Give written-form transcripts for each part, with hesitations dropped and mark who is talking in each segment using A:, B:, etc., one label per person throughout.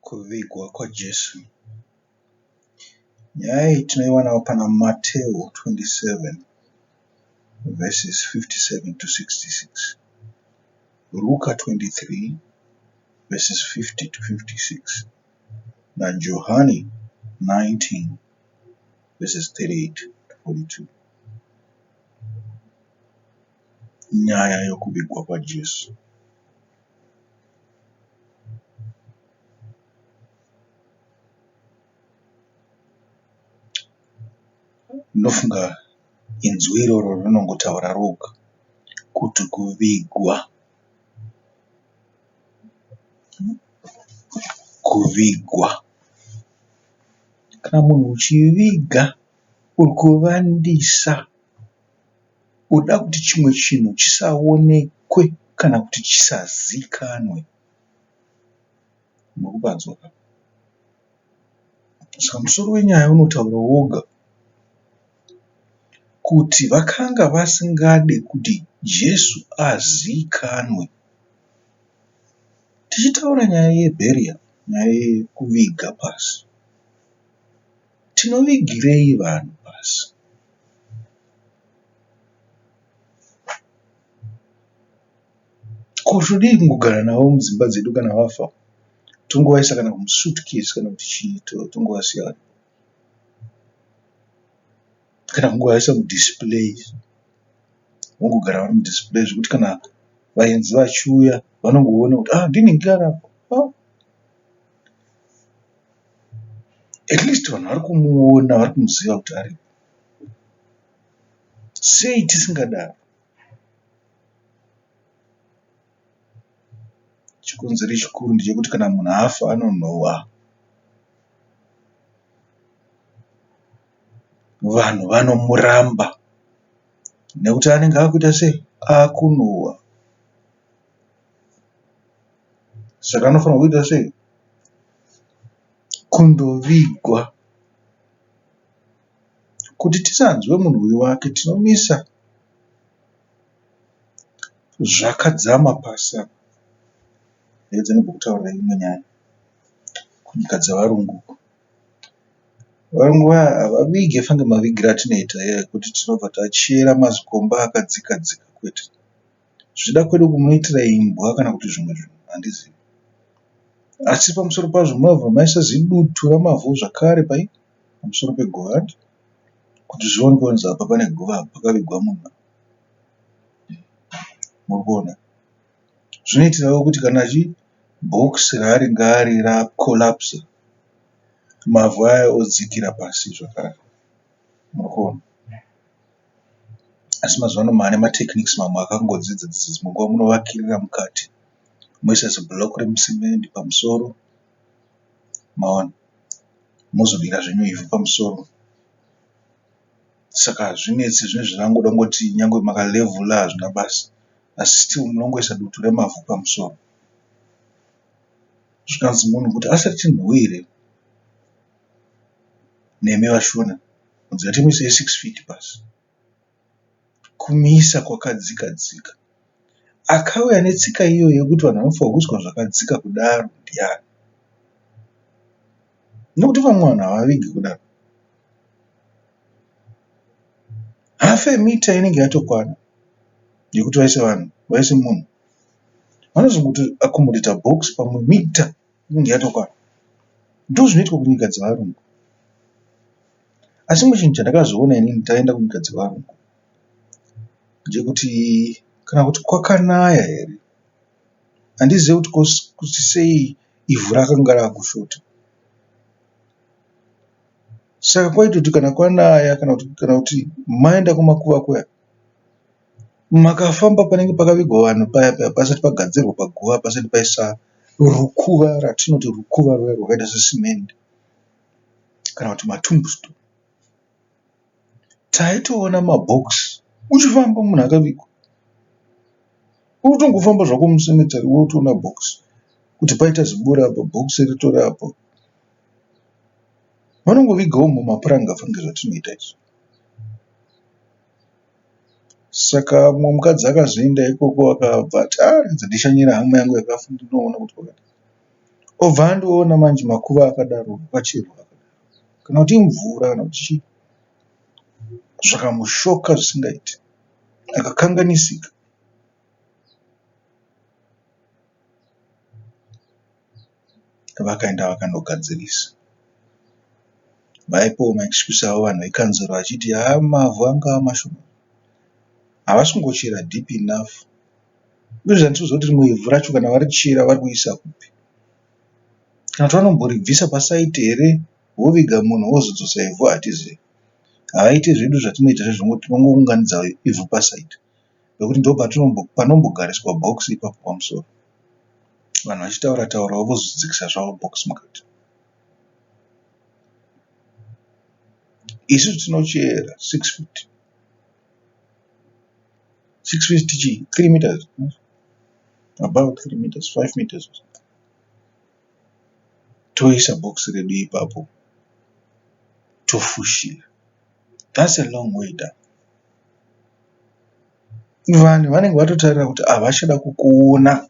A: Kuvigwa kwaJesu. Nyaya iyi tinoiwanawo pana Mateo 27 verses 57 to 66, Ruka 23 verses 50 to 56 naJohani 19 verses 38 to 42. Nyaya yokuvigwa kwaJesu. Ndofunga inzwi iroro rinongotaura roga kuti kuvigwa. Kuvigwa. Kana munhu uchiviga uri kuvandisa uda kuti chimwe chinhu chisaonekwe kana kuti chisazikanwe. Murikupanzwa ka? Saka musoro wenyaya unotaura woga kuti vakanga vasingade kuti Jesu azikanwe. Tichitaura nyaya yebheriya, nyaya yekuviga pasi, tinovigirei vanhu pasi? Ko todii kungogara navo mudzimba dzedu kana vafa tongovaisa kana musuitcase kana kuti chii tongovasiya varipo kana kungovaisa mudisplay vongogara vari mudisplay zvekuti kana vaenzi vachiuya vanongoona kuti ah ndinhingi aripo ah. At least vanhu vari kumuona vari kumuziva kuti aripo. Sei tisingadaro? Chikonzero chikuru ndechekuti kana munhu afa anonhuhwa. Vanhu vanomuramba nekuti anenge akuita sei? Akunhuhwa. Saka anofanirwa kuita sei? Kundovigwa. Kuti tisanzwe munhuwi wake tinomisa zvakadzama pasi apa. Ndedze ndimbokuteurirai imwe nyaya kunyika dzevarungu uko. Varungu vaya havavige fanike mavigiro atinoita aya ekuti tinobva tachera mazikomba akadzika dzika kwete. Zvichida kwedu uku munoitira imbwa kana kuti zvimwe zvinhu handizivi. Asi pamusoro pazvo munobva maisa zidutu ramavhu zvakare pai pamusoro peguva kuti zvionekwe kunzi apa pane guva apa pakavigwa munhu. Murikuona? Zvinoitirawo kuti kana bhokisi raanenge ari rakolapsa mavhu aya odzikira pasi zvakare. Murikuona? Asi mazuva ano maane matechniques mamwe akangodzidza dzidza dzimwe nguva munovakirira mukati moisa zibhuroku remusimende pamusoro maona mozodira zvenyu ivhu pamusoro. Saka hazvinetsi zvinenge zvakangoda kungoti nyangwe makalevhura hazvina basa asi still munongoisa dutu remavhu pamusoro. Zvikanzi munhu kuti asati nhuwire nemi vaShona kunzi ngatimuisei 6 feet pasi. Kumuisa kwakadzika dzika. Akauya netsika iyoyo yekuti vanhu vanofanirwa kuiswa zvakadzika kudaro ndiani? Nekuti vamwe vanhu havavigi kudaro. Half a meter inenge yatokwana yekuti vaise vanhu, vaise munhu. Vanozongoti accommodata box pamwe mita inenge yatokwana. Ndozvinoitwa kunyika dzevarungu. Asi chimwe chinhu chandakazoona inini taenda kunyika dzevarungu ndechekuti kana kuti kwakanaya here handizivi kuti sei ivhu rakanga rakushota. Saka kwaitoti kana kwanaya kana kuti maenda kumakuva kuya makafamba panenge pakavigwa vanhu paya paya pasati pagadzirwa paguva pasati paiswa rukuva ratinoti rukuva ruya rwakaita sesimende kana kuti matombstone. Taitoona mabhokisi uchifamba munhu akavigwa. Urikutongofamba zvako mucemetery wotoona bhokisi kuti paita ziburi apa bhokisi ritori apo. Vanongovigawo mumapuranga fanike zvatinoita isu. Saka mumwe mukadzi akazoenda ikoko akabva ati ah regedza ndishanyire hama yangu yakafa ndinoona kuti kwakadii. Obva andiona manje makuva akadaro akacherwa kana kuti imvura kana kuti chii. Zvakamushoka zvisingaiti. Akakanganisika. Vakaenda vakanogadzirisa. Vaipawo maexcuse avo vanhu vekanzuru vachiti haa mavhu anga mashoma. Havasi kungochera deep enough. Uyezve handisi kuziva kuti rimwe ivhu racho kana varichera vari kuisa kupi. Kana kuti vanomboribvisa pasaiti here voviga munhu vozodzosa ivhu hatizivi. Havaite zvedu zvatinoita zvezvekuti tinongounganidza ivhu pasaiti nekuti ndopanombogariswa bhokisi ipapo pamusoro. Vanhu vachitaura taurawo vozodzikisa zvavo bhokisi mukati. Isusu tinochera 6 feet. 6 feet chii? 3 meters. About 3 meters, 5 meters. Toisa bhokisi redu ipapo tofushira. That's a long way down. Vanhu vanenge vatotarira kuti havachada kukuona.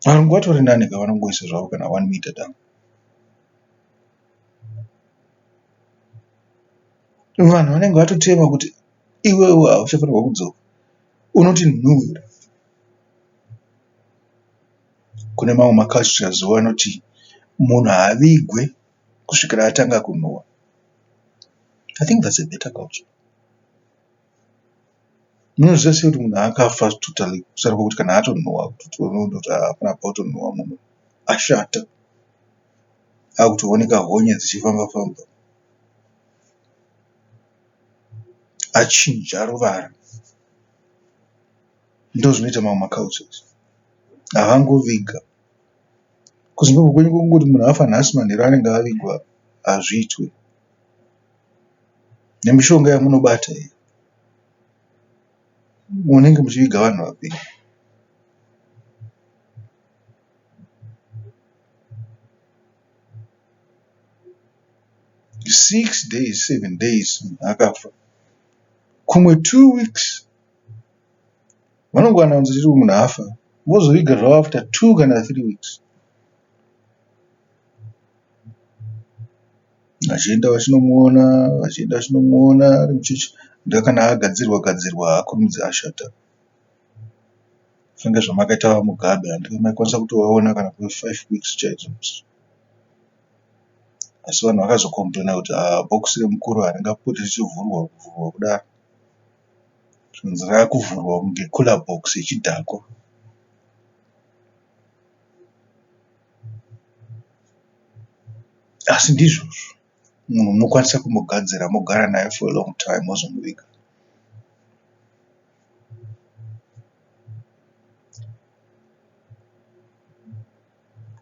A: Varungu vatori nani ka vanongoisa zvavo kana 1 meter down. Vanhu vanenge vatotema kuti iwewe hauchafanirwa kudzoka. Unotinhuhwira. Kune mamwe macultures vanoti munhu haavigwe kusvikira atanga kunhuhwa. I think that's a better culture. Munoziva sei kuti munhu akafa totally kusara kwekuti kana atonhuhwa kuti hapana patonhuhwa munhu ashata akutooneka honye dzichifamba famba achinja ruvara. Ndozvinoita mamwe macultures havangoviga. KuZimbabwe kwenyu kungoti munhu afa nhasi manheru anenge avigwa hazviitwe. Nemishonga yamunobata iyi munenge muchiviga vanhu vapenyu. 6 days 7 days munhu akafa kumwe 2 weeks vanongoannounce chete kuti munhu afa vozoviga zvavo after 2 kana 3 weeks. Vachienda vachinomuona vachienda vachinomuona ari muchechi kana agadzirwa gadzirwa haakurumidzi ashata. Senge zvamakaita vaMugabe handiti maikwanisa kutovaona kana kwe 5 weeks chaidzo. Asi vanhu vakazokomburena kuti haa bhokisi remukuru haringapoti richivhurwa vhurwa kudaro. Zvinzi rakuvhurwa kunge cooler box yechidhakwa. Asi ndizvozvo munhu munokwanisa kumugadzira mogara naye for a long time mozomuviga.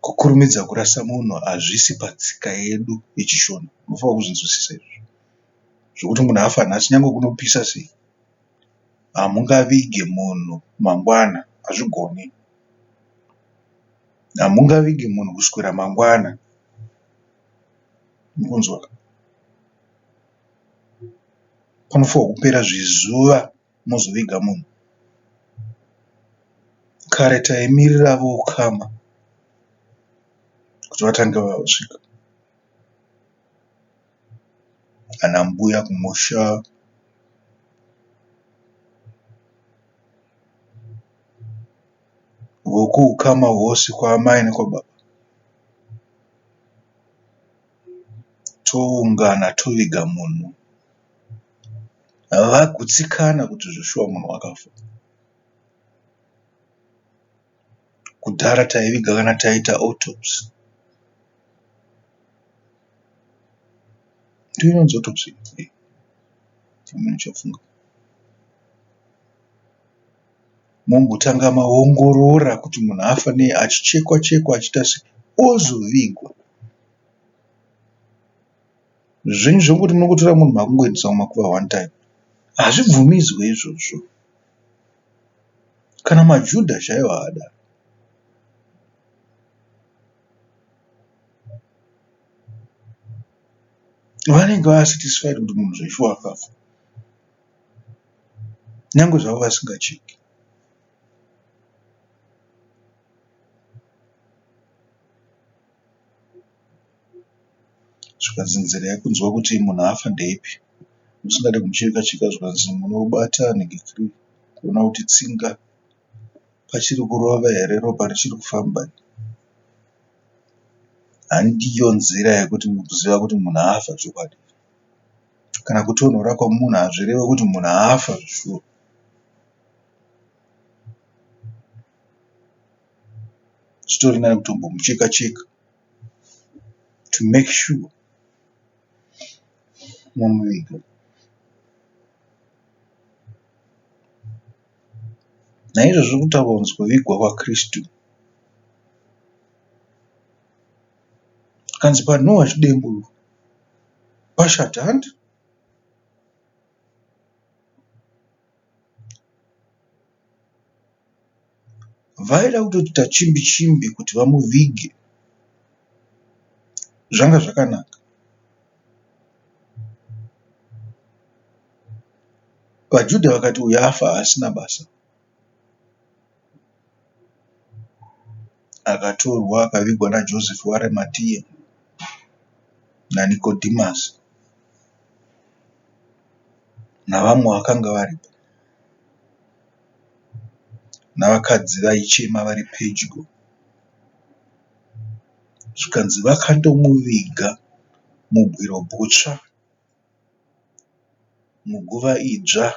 A: Kukurumidza kurasa munhu hazvisi patsika yedu yechiShona. Munofanira kuzvinzwisisa izvozvo. Zvekuti munhu afa nhasi nyangwe kunopisa sei hamungavige munhu mangwana hazvigoni. Hamungavige munhu kuswera mangwana. Murikunzwa ka? Panofanirwa kupera zvizuva mozoviga munhu. Kare taimirira voukama kuti vatange vasvika. Ana mbuya kumusha vokuukama hwose kwaamai nekwababa toungana toviga munhu vagutsikana kuti zveshuwa munhu wakafa. Kudhara taiviga kana taita autopsy. Ndiyo inonzi autopsy iyi chamunochafunga. Mombotanga maongorora kuti munhu afa nei achichekwa chekwa achiita sei ozovigwa. Zvenyu zvekuti munongotora munhu makungoendesa kumakuva one time hazvibvumidzwe izvozvo. Kana maJudha chaiwo haadaro. Vanenge vasatisfied kuti munhu zveshuwa akafa nyangwe zvavo vasingacheki. Zvikanzi nzira yekunzwa kuti munhu afa ndeipi musingade kumucheka cheka zvikanzi munobata nhingikiri kuona kuti tsinga pachiri kurova here ropa richiri kufamba. Handiyo nzira yekuti mukuziva kuti munhu afa chokwadi. Kana kutonhora kwemunhu hazvirevi kuti munhu afa zveshuwa. Zvitori nani kutombomucheka cheka to make sure momuviga. Naizvozvo kutaurwa kunzi kuvigwa kwaKristu. Kanzi panhuhwa chidembo pashata hanti? Vaida kutoti tachimbi chimbi kuti vamuvige zvanga zvakanaka. VaJudha vakati uyu afa haasina basa. Akatorwa akavigwa naJosefi weArimatiya naNikodhimasi navamwe vakanga varipo navakadzi vaichema vari pedyo. Zvikanzi vakandomuviga mubwiro gutsva muguva idzva.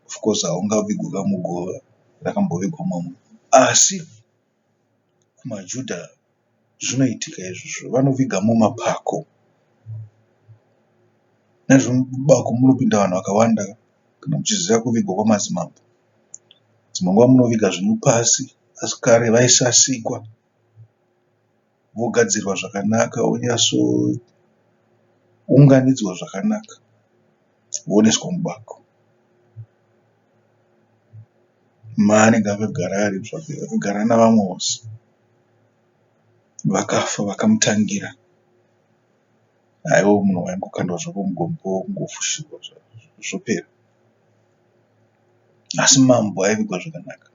A: Of course haungavigwi muguva rakambovigwa mumwe munhu asi kumaJudha zvinoitika izvozvo vanoviga mumapako. Naizvozvo mubako munopinda vanhu vakawanda kana muchiziva kuvigwa kwamadzimambo. Dzimwe nguva munoviga zvenyu pasi asi kare vaisasikwa vogadzirwa zvakanaka vonyatsounganidzwa zvakanaka vonoiswa mubako. Maanenge akagara ari zvake akagara navamwe vose vakafa vakamutangira. Haiwa munhu waingokandwa zvako mugomba wongofushirwa zvopera. Asi mambo aivigwa zvakanaka.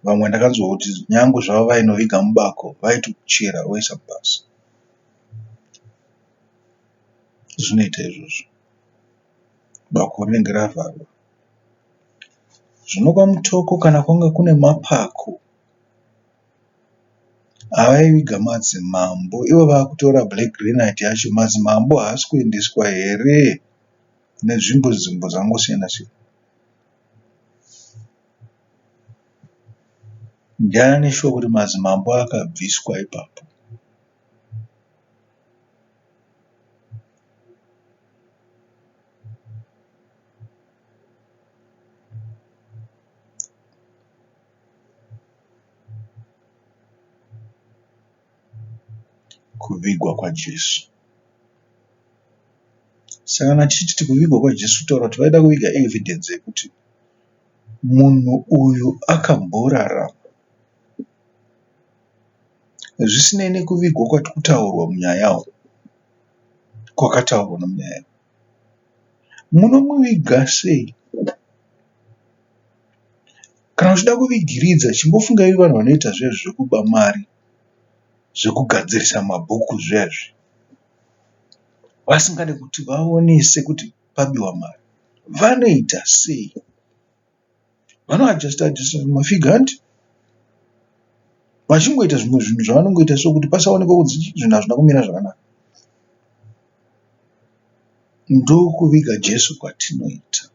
A: Vamwe ndakanzwa kuti nyangwe zvavo vainoviga mubako vaitochera voisa pasi. Zvinoita izvozvo. Bako rinenge ravharwa. Zvino kwaMutoko kana kwanga kune mapako avaiviga madzimambo ivo vakutora black granite yacho madzimambo haasi kuendeswa here kune nzvimbo nzvimbo dzakangosiyana siyana. Ndiani ane shuwa kuti madzimambo akabviswa ipapo? Kuvigwa kwaJesu. Saka kana tichiti kuvigwa kwaJesu kutaura kuti vaida kuviga evidence yekuti munhu uyu akamborarama. Zvisinei nekuvigwa kwati kutaurwa munyaya umu, kwakataurwa munyaya. Munomuviga sei? Kana uchida kuvigiridza chimbofungai vanhu vanoita zviya zvekuba mari zvekugadzirisa mabhuku zviya zviya vasingade kuti vaonese kuti pabiwa mari. Vanoita sei? Vanoadhasita adhasita mafiga hanti? Vachingoita zvimwe zvinhu zvavanongoita so kuti pasaonekwa kuti zvinhu hazvina kumira zvakanaka. Ndokuviga Jesu kwatinoita.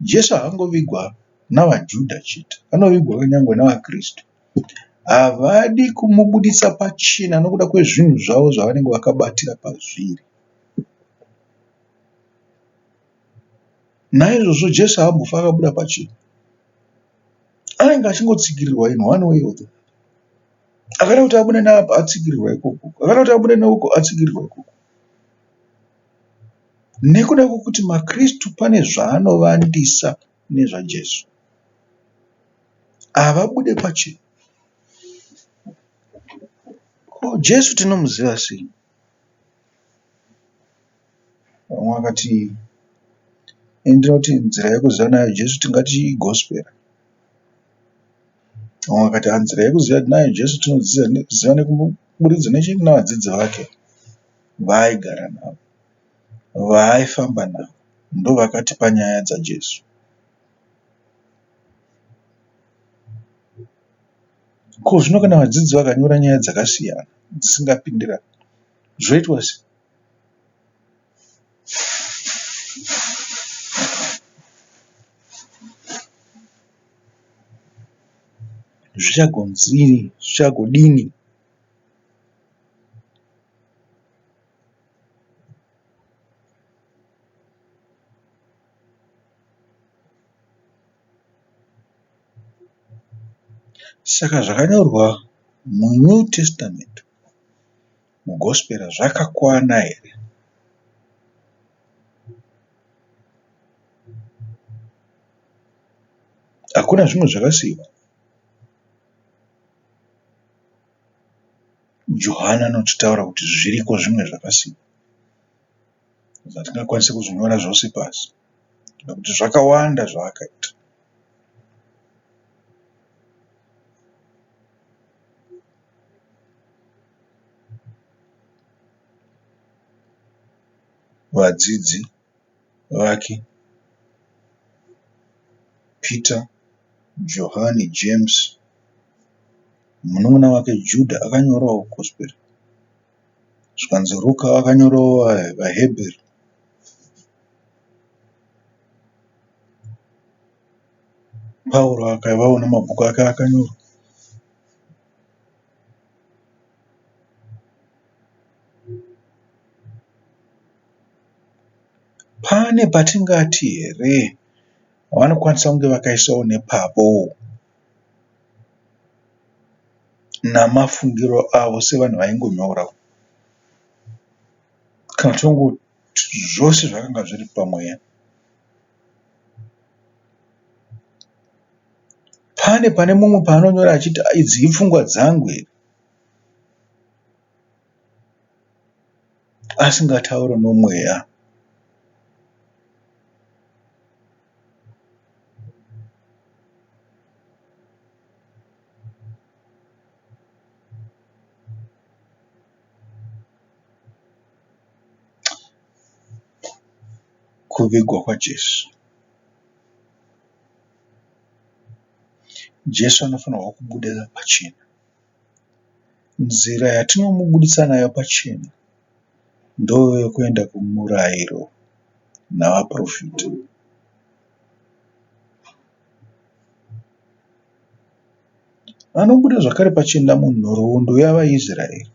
A: Jesu haangovigwa navaJudha chete, anovigwa kunyangwe navaKristu. Havadi kumubuditsa pachena nokuda kwezvinhu zvavo zvavanenge vakabatira pazviri. Naizvozvo Jesu haambofa akabuda pachena. Anenge achingotsikirirwa in one way or the other. Akada kuti abude neapa atsikirirwa ikoko, akada kuti abude neuko atsikirirwa ikoko. Nekuda kwekuti maKristu pane zvaanovandisa nezvaJesu. Havabude pachena. Ko Jesu tinomuziva sei? Vamwe vakati ini ndinoti nzira yekuziva nayo Jesu tingati igospera. Vamwe vakati ah, nzira yekuziva nayo Jesu tinoziva nekuburikidza navadzidzi vake vaaigara navo, vaaifamba navo, ndovakatipa nyaya dzaJesu. Ko zvino kana vadzidzi vakanyora nyaya dzakasiyana dzisingapindirani zvoitwa sei? Zvichagonzii? Zvichagodini? Saka zvakanyorwa muNew Testament muGospera zvakakwana here? Hakuna zvimwe zvakasiiwa? Johani anototaura kuti zviriko zvimwe zvakasiiwa zvatingakwanise kuzvinyora zvose pasi nekuti zvakawanda zvaakaita. Vadzidzi vake Peter, Johani, James munun'una wake Judha akanyorawo gospel zvikanzi Ruka akanyorawo vaHebheru. Pauro akavawo nemabhuku ake aakanyora. Pane patingati here vanokwanisa kunge vakaisawo nepavowo namafungiro avo sevanhu vaingonyora kana tongoti zvose zvakanga zviri pamweya. Pane pane mumwe paanonyora achiti idzi ipfungwa dzangu here asingatauri nomweya. Kuvigwa kwaJesu. Jesu anofanirwa kubuda pachena. Nzira yatinomubuditsa nayo pachena ndoyekuenda kumurayiro navaporofita. Anobuda zvakare pachena munhoroondo yavaIsraeri.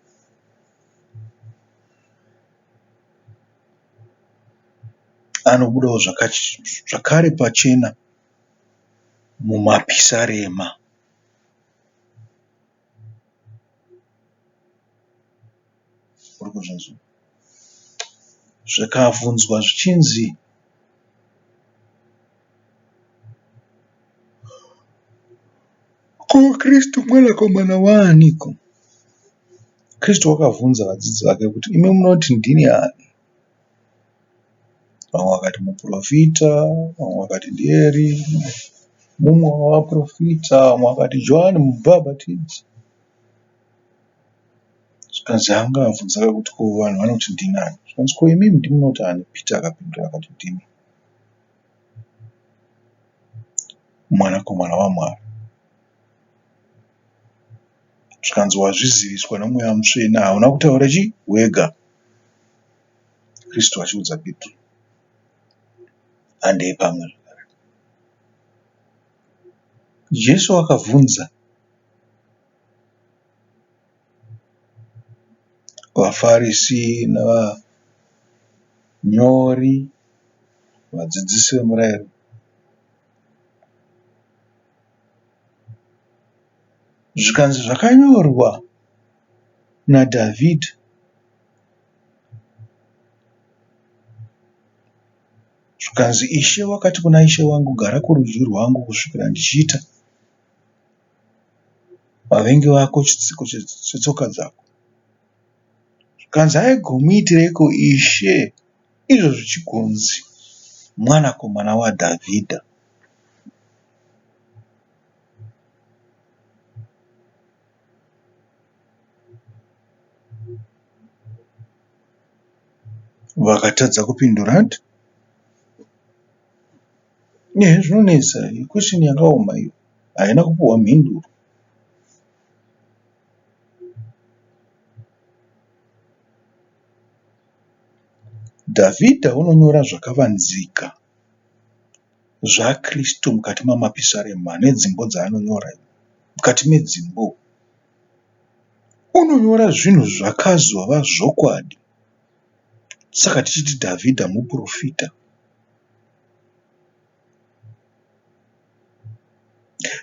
A: Anobudawo zvakare pachena mumapisarema. Urikuzvinzwa? Zvikabvunzwa zvichinzi ko Kristu mwanakomana waaniko? Kristu wakabvunza vadzidzi vake kuti imi munoti ndini ani? Vamwe vakati muprofita, vamwe vakati ndiEri, mumwe wavaprofita, vamwe vakati Johani mubhabhatidzi. Zvikanzi anga abvunza kuti ko vanhu vanoti ndini ani? Zvikanzi ko imimi ndimi munoti ani? Pita akapindura akati ndini mwanakomana waMwari. Zvikanzi wazviziviswa nomweya mutsvene hauna kutaura chii wega. Kristu achiudza Petro. Handei pamwe zvakare. Jesu akabvunza vaFarisi navanyori, vadzidzisi vemurayiro. Zvikanzi zvakanyorwa naDhavhidhi zvikanzi Ishe wakati kuna Ishe wangu gara kurudyi rwangu kusvikira ndichiita vavengi vako chitsiko chetsoka dzako. Zvikanzi aigomuitireiko Ishe izvo zvichigonzi mwanakomana waDhavhidha. Vakatadza kupindura hanti? Ehe zvinonetsa, question yakaoma iyo, haina kupuhwa mhinduro. Dhavhidha unonyora zvakavanzika zvaKristu mukati mamapisarema nedzimbo dzaanonyora mukati medzimbo. Unonyora zvinhu zvakazova zvokwadi. Saka tichiti Dhavhidha muprofita.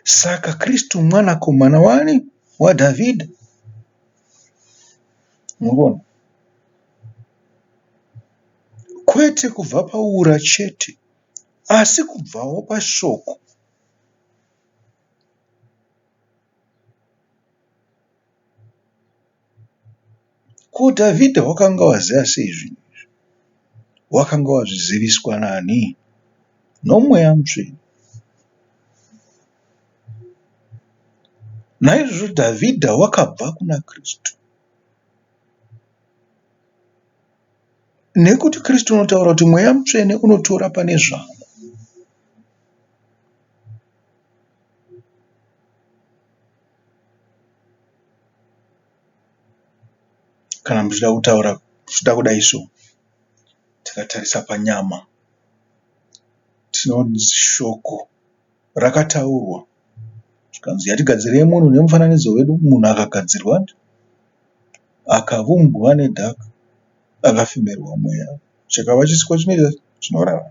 A: Saka Kristu mwanakomana wani? WaDhavhidha. Munoona? Kwete kubva paura chete, asi kubvawo pashoko. Ko Dhavhidha wakanga waziva sei zvinhu izvi? Wakanga wazviziviswa nani? Nomweya Mutsvene. Naizvozvo Dhavhidha wakabva kuna Kristu. Nekuti Kristu unotaura kuti Mweya Mutsvene unotora pane zvangu. Kana muchida kutaura muchida kudai so tikatarisa panyama tinoona shoko rakataurwa zvikanzi ngatigadzirei munhu nemufananidzo wedu. Munhu akagadzirwa akavumbwa nedhaka akafemerwa mweya chakava chisikwa chinoita chinorarama.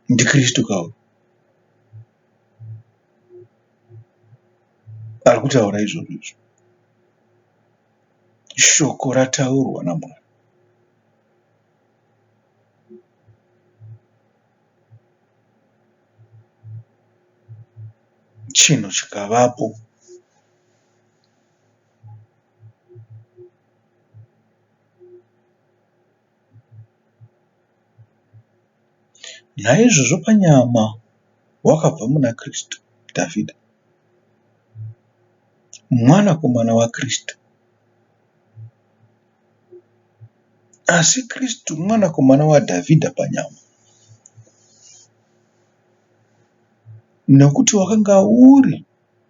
A: NdiKristu ka uyu ari kutaura izvozvo izvo. Shoko rataurwa naMwari. Chinhu chikavapo. Naizvozvo panyama wakabva muna Kristu, Dhavhidha, mwanakomana waKristu. Asi Kristu mwanakomana waDhavhidha panyama, nokuti wakanga uri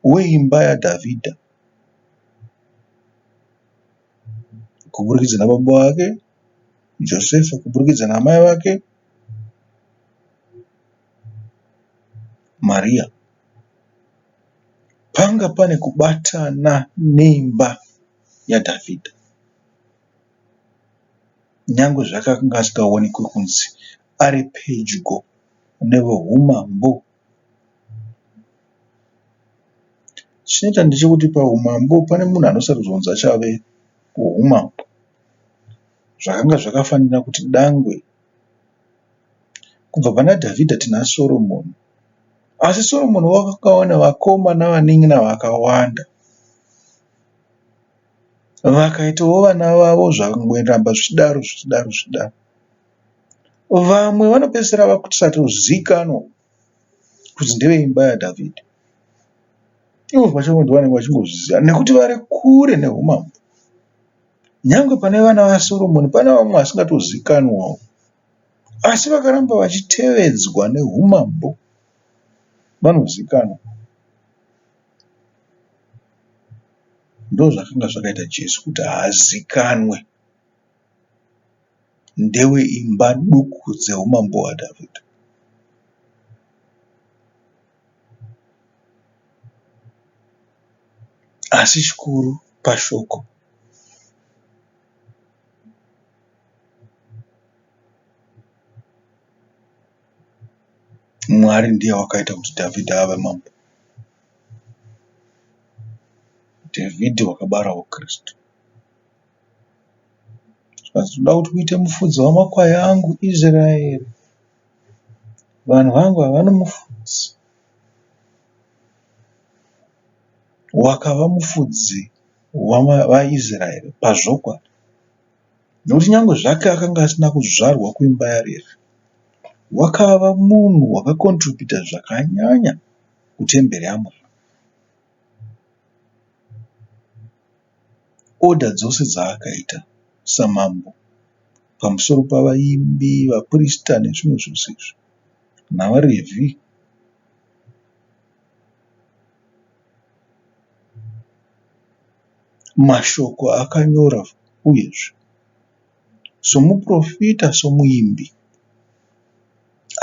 A: weimba yaDhavhidha kuburikidza nababa vake Josefa, kuburikidza naamai vake Maria. Panga pane kubatana neimba yaDhavhidha. Nyangwe zvake akanga asingaonekwi kunzi ari pedyo nevehumambo. Chinoita ndechekuti pahumambo pane munhu anosarudzwa kunzi achave wehumambo. Zvakanga zvakafanira kuti dangwe kubva pana Dhavhidha tina Soromoni. Asi Soromoni wakanga ane vakoma navanin'ina vakawanda. Vakaitawo vana vavo zvakangoramba zvichidaro zvichidaro zvichidaro. Vamwe vanopedzisira vakusatozikanwa kuti ndeveimba yaDhavhidhi. Ivo pachavo ndivo vanenge vachingozviziva nekuti vari kure neumambo. Nyangwe pane vana vaSoromoni pane vamwe vasingatozikanwawo asi vakaramba vachitevedzwa neumambo vanozikanwa. Ndozvakanga zvakaita Jesu kuti azikanwe ndeweimba duku dzeumambo hwaDhavhidhi. Asi chikuru pashoko. Mwari ndiye wakaita kuti Dhavhidhi ave mambo. Dhavhidhi wakabarawo Kristu. Zvikanzi tinoda kuti uite mufudzi wamakwai angu Israeri. Vanhu vangu havana mufudzi. Wakava mufudzi waIsraeri pazvokwadi. Nokuti nyangwe zvake akanga asina kuzvarwa kuimba yaRevhi, wakava munhu wakakontributa zvakanyanya kutemberi yaMwari. Order dzose dzaakaita samambo pamusoro pavaimbi, vaprista nezvimwe zvose izvi navaRevhi. Mashoko aakanyora uyezve somuprofita somuimbi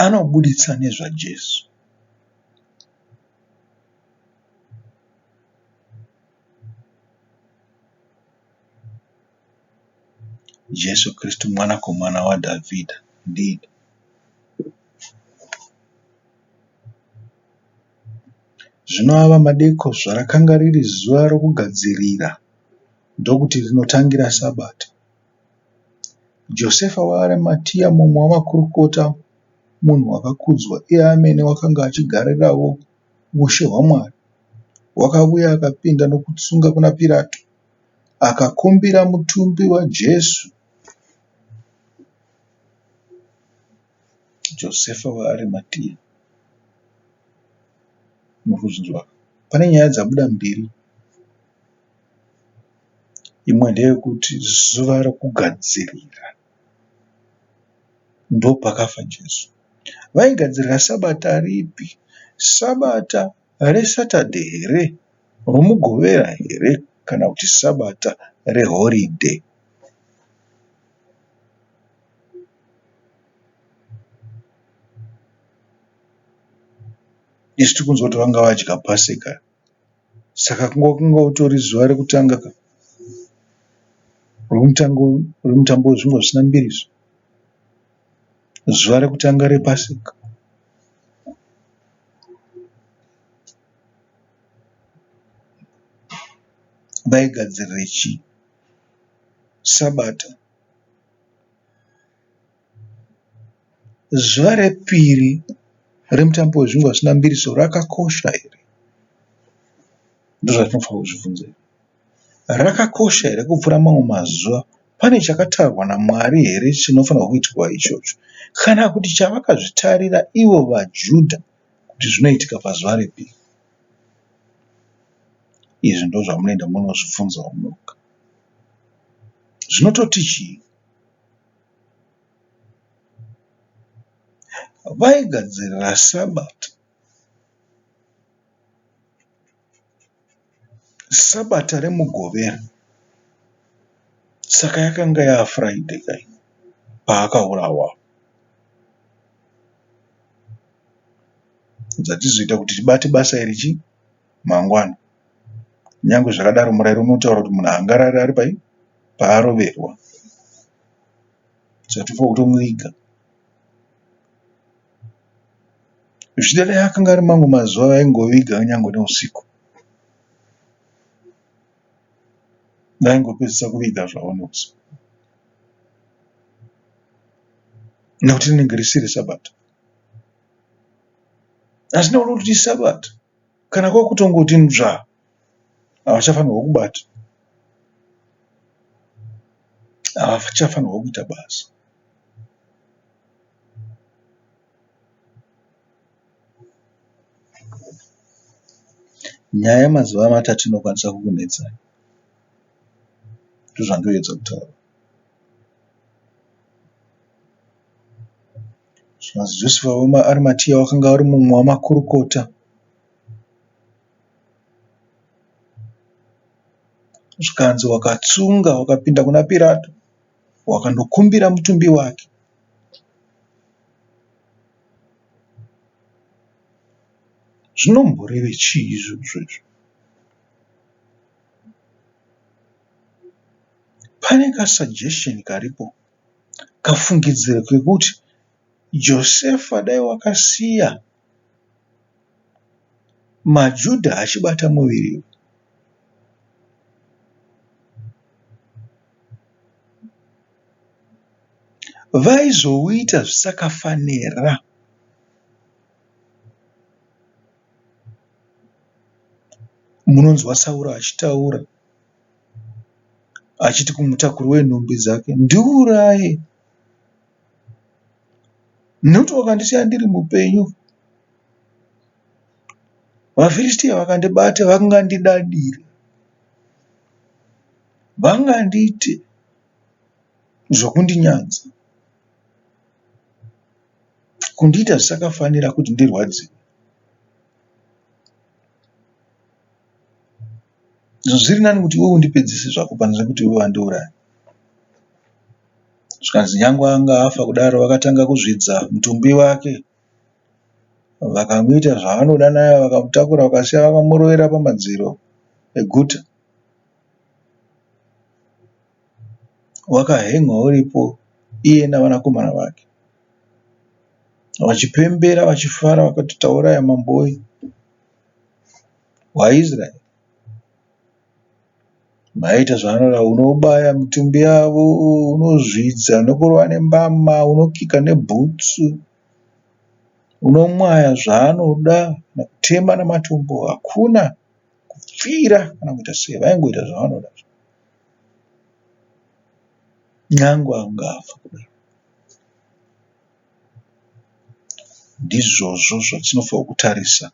A: anobuditsa nezvaJesu. Jesu Kristu mwanakomana waDhavhidha indeed. Zvino ava madeko zvarakanga riri zuva rokugadzirira ndokuti rinotangira Sabata. Josefa weArimatia mumwe wamakurukota munhu wakakudzwa iye amene wakanga achigarirawo ushe hwaMwari wakavuya akapinda nokutsunga kuna Pirato akakumbira mutumbi waJesu. Josefa weArimatia. Muri kuzvinzwa? Pane nyaya dzabuda mbiri. Imwe ndeyekuti zuva rokugadzirira ndopakafa Jesu. Vaigadzirira Sabata ripi? Sabata reSaturday here? RoMugovera here? Kana kuti Sabata rehoridhe? Isu tiri kunzwa kuti vanga vadya Paseka saka kunga utori zuva rekutanga ka remutambo wezvingwa zvisina mbiriso. Zuva rekutanga rePaseka. Vaigadzirire chii? Sabata. Zuva repiri remutambo wezvingwa zvisina mbiriso rakakosha here? Ndozvatinofanira kuzvibvunza. Rakakosha here kupfuura mamwe mazuva? Pane chakatarwa naMwari here chinofanirwa kuitwa ichocho? Kana kuti chavakazvitarira ivo vaJudha kuti zvinoitika pazuva repiri? Izvi ndozvamunoenda munozvibvunzawo moga. Zvinototi chii? Vaigadzirira Sabata. Sabata reMugovera. Saka yakanga yaaFriday ka iyi paakaurawa. Zvatizoita kuti tibate basa iri chii? Mangwana. Nyangwe zvakadaro murayiro unotaura kuti munhu haangarari ari pai? Paaroverwa. Saka tofanirwa kutomuviga. Zvichida dai akanga ari mamwe mazuva vaingoviga nyangwe neusiku. Vaingopedzisa kuviga zvavo neusiku. Nekuti rinenge risiri Sabata. Asi nekuti kuti iSabata, kana kwakutongoti nzvaa, havachafanirwa kubata. Havachafanirwa kuita basa. Nyaya yemazuva matatu inokwanisa kukunetsai. Ndozvandinoedza kutaura. Zvikanzi Josefa weArimatia wakanga ari mumwe wamakurukota. Zvikanzi wakatsunga wakapinda kuna Pirato wakandokumbira mutumbi wake. Zvinomboreve chii izvozvo izvo? Pane kasuggestion karipo kafungidziro kekuti Josefa dai wakasiya maJudha achibata muviri uyu. Vaizouita zvisakafanira. Munonzwa Sauro achitaura achiti kumutakuri wenhumbi dzake, Ndiuraye nekuti wakandisiya ndiri mupenyu. VaFiristia vakandibata vangandidadira. Vangandiite zvokundinyadza, kundiita zvisakafanira kuti ndirwadziwe. Zviri nani kuti iwe undipedzise zvako pane zvekuti iwe vandiuraya. Zvikanzi nyangwe anga afa kudaro vakatanga kuzvidza mutumbi wake. Vakamuita zvavanoda naye vakamutakura vakasiya vakamurovera pamadziro eguta. Wakahengwa uripo iye navanakomana vake. Vachipembera vachifara vakati tauraya mambo wedu waIsraeri. Vaiita zvavanoda unobaya mitumbi yavo unozvidza nokurova nembama unokika nebhutsu unomwaya zvaanoda kutema nematombo hakuna kupfira kana kuita sei vaingoita zvavanoda nyangwe angafa kudaro. Ndizvozvo zvatinofanira kutarisa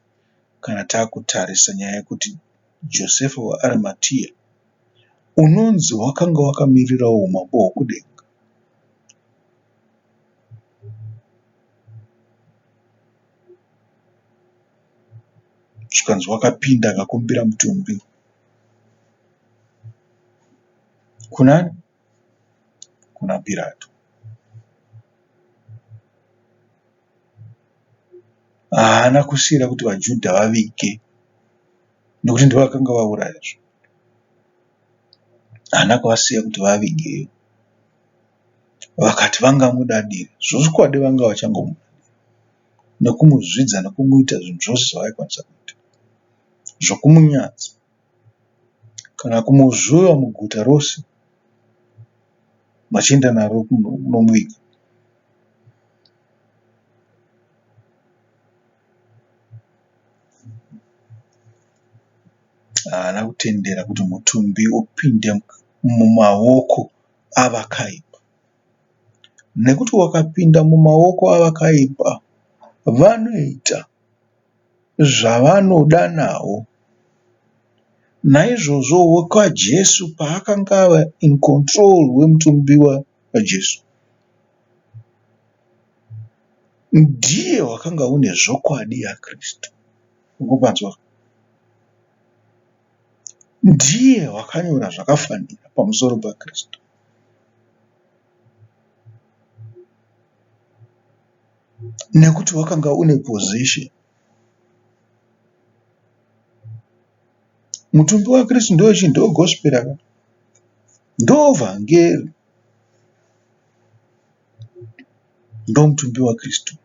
A: kana takutarisa nyaya yekuti Josefa weArimatiya unonzi wakanga wakamirirawo umambo hwokudenga. Zvikanzi wakapinda akakumbira mutumbi kunani? Kuna Pirato. Haana kusiira kuti vaJudha vavige nekuti ndivo vakanga vauraya. Haana kuvasiya kuti vavige. Vakati vangamudadira. Zvokwadi vanga vachangomudadira nekumuzvidza nekumuita zvinhu zvose zvavaikwanisa kuita zvokumunyadza kana kumuzvuva muguta rose vachienda naro kunomuviga. Haana kutendera kuti mutumbi upinde mumaoko avakaipa. Nekuti wakapinda mumaoko avakaipa vanoita zvavanoda nawo. Naizvozvo wekwaJesu paakanga ava in control wemutumbi waJesu ndiye wakanga une zvokwadi yaKristu. Ukupanzwa? Ndiye wakanyora zvakafanira pamusoro paKristu. Nekuti wakanga une position. Mutumbi waKristu ndochii? Ndogospera ka? Ndovhangeri. Ndomutumbi waKristu.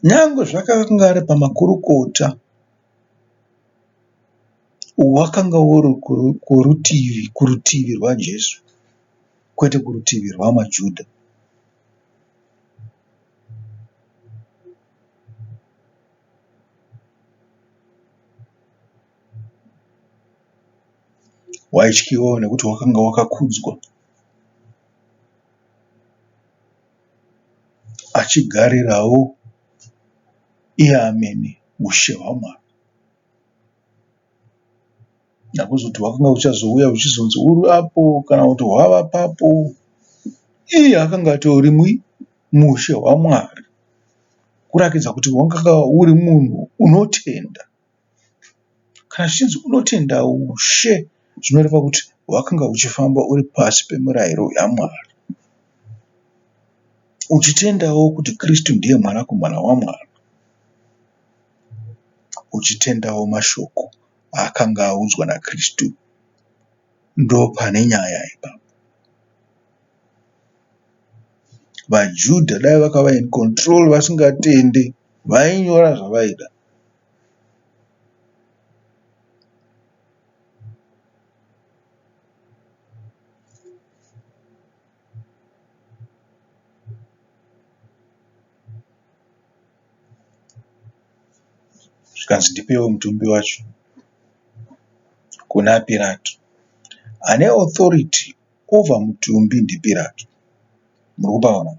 A: Nyangwe zvakanga ari pamakurukota wakanga uri kurutivi kurutivi rwaJesu kwete kurutivi rwamaJudha. Waityiwawo nekuti wakanga wakakudzwa achigarirawo iye amene ushe hwaMwari. Nakuzoti hwakanga huchazouya huchizonzi uri apo kana kuti hwava papo. Iye akanga atori muushe hwaMwari kurakidza kuti wakanga uri munhu unotenda. Kana zvichinzi unotenda ushe zvinoreva kuti wakanga uchifamba uri pasi pemirayiro yaMwari. Uchitendawo kuti Kristu ndiye mwanakomana waMwari. Uchitendawo mashoko aakanga audzwa naKristu. Ndopane nyaya ipapo. VaJudha dai vakava in control vasingatende vainyora zvavaida. Zvikanzi ndipewo mutumbi wacho kuna Pirato. Ane authority over mutumbi ndiPirato. Muri kupaona?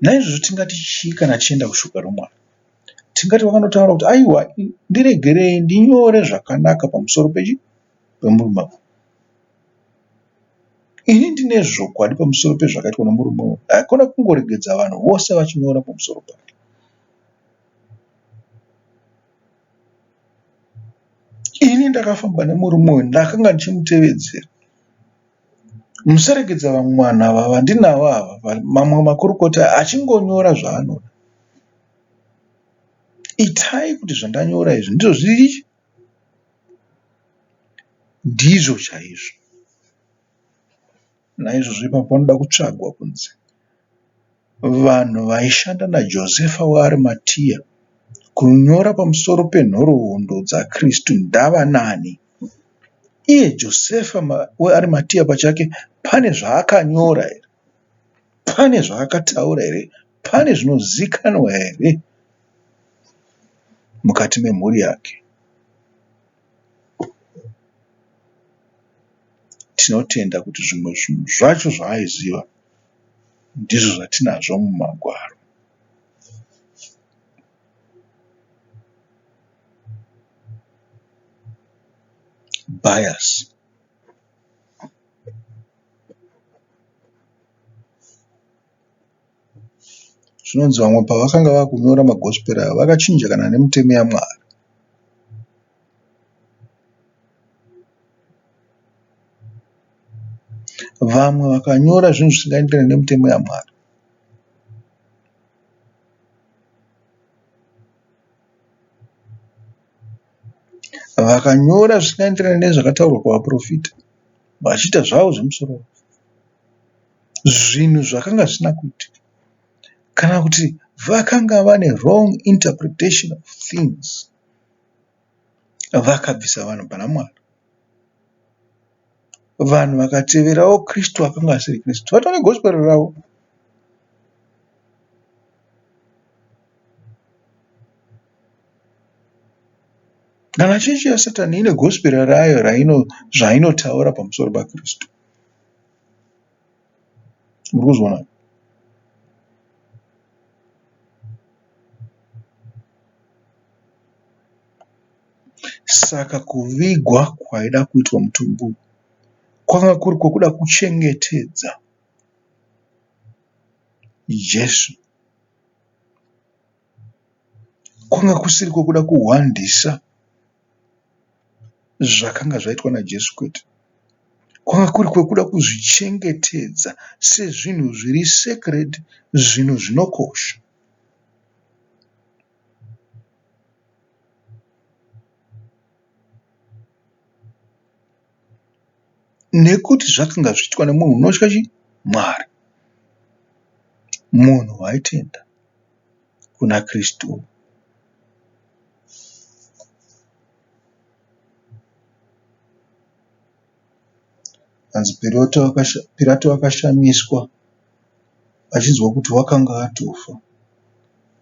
A: Naizvozvo tingati chii kana tichienda kushoko raMwari? Tingati vakanotaura kuti aiwa ndiregerei ndinyore zvakanaka pamusoro pechi pemurume uyu. Ini ndine zvokwadi pamusoro pezvakaitwa nemurume uyu. Haikona kungoregedza vanhu vose vachinyora pamusoro pake. Ini ndakafamba nemurume uyu ndakanga ndichimutevedzera. Musaregedza vamwe vanhu ava vandinavo ava mamwe makurukota achingonyora zvaanoda. Itai kuti zvandanyora izvi ndizvo zviri ndizvo chaizvo. Naizvozvo ipapo panoda kutsvagwa kunzi vanhu vaishanda naJosefa weArimatia kunyora pamusoro penhoroondo dzaKristu ndavanani. Iye Josefa weArimatia pachake pane zvaakanyora here? Pane zvaakataura here? Pane zvinozikanwa here mukati memhuri yake? Tinotenda kuti zvimwe zvinhu zvacho zvaaiziva ndizvo zvatinazvo muMagwaro. Bias. Zvinonzi vamwe pavakanga vakunyora maGospel aya vakachinja kana nemitemo yaMwari. Vamwe vakanyora zvinhu zvisingaenderani nemitemo yaMwari. Vakanyora zvisingaenderani nezvakataurwa kuvaporofita vachiita zvavo zvemusoro wavo. Zvinhu zvakanga zvisina kuitika kana kuti vakanga vane wrong interpretation of things. Vakabvisa vanhu pana Mwari. Vanhu vakateverawo Kristu akanga asiri Kristu. Vatova negospel ravo. Kana chechi yaSatani ine gospel rayo raino zvainotaura pamusoro paKristu. Muri kuzviona? Saka kuvigwa kwaida kuitwa mutumbi uyu kwanga kuri kwekuda kuchengetedza Jesu. Kwanga kusiri kwekuda kuhwandisa zvakanga zvaitwa naJesu kwete. Kwanga kuri kwekuda kuzvichengetedza sezvinhu zviri sacred, zvinhu zvinokosha. Nekuti zvakanga zviitwa nemunhu unotya chii? Mwari. Munhu waitenda kuna Kristu. Hanzi Pirato akashamiswa achinzwa kuti wakanga atofa.